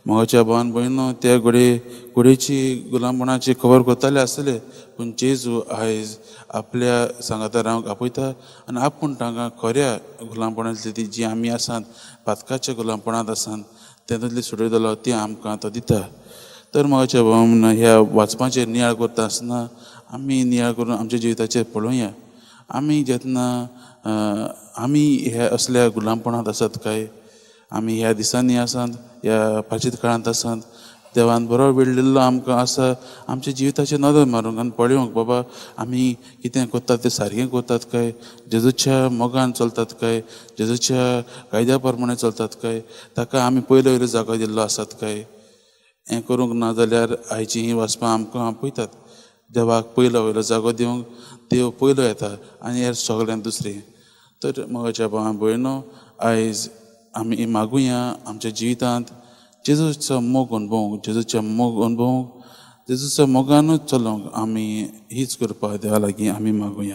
मोगाच्या भावान भयणो त्या घोडे घोडेची गुलामपणाची खबर करताले आसतले, पूण जेजू आयज आपल्या सांगाता रावंक आपयता आनी आपूण तांकां खऱ्या गुलामपणांतली ती जी आमी आसात पातकाच्या गुलामपणांत आसात तेतूंतली सुटयतलो ती आमकां तो दिता. तर मोगाच्या भावान ह्या वाचपाचेर नियाळ करता आसतना आमी नियाळ करून आमच्या जिविताचेर पळोवया. आमी जेन्ना आमी ह्या असल्या गुलामपणांत आसात काय, आमी ह्या दिसांनी आसात, ह्या प्राचीत काळांत आसात, देवान बरो वेळ दिल्लो आमकां आसा आमच्या जिविताचेर नदर मारूंक आनी पळोवंक बाबा आमी कितें करतात तें सारकें करतात काय, जेजूच्या मोगान चलतात काय, जेजूच्या कायद्या प्रमाणे चलतात काय, ताका आमी पयलो वयलो जागो दिल्लो आसात काय. हें करूंक ना जाल्यार आयची हीं वाचपां आमकां आपयतात देवाक पयलो वयलो जागो दिवंक. देव पयलो येता आनी हेर सगळ्यांत दुसरें. तर मोगाच्या भावान भयणो आयज आमी मागुया आमच्या जिवितांत जेजूचो मोग अणभवूंक, जेजूचो मोग अणभवूंक, जेजूचो मोगानूच चलोवंक आमी हीच करपा देवा लागीं आमी मागुया.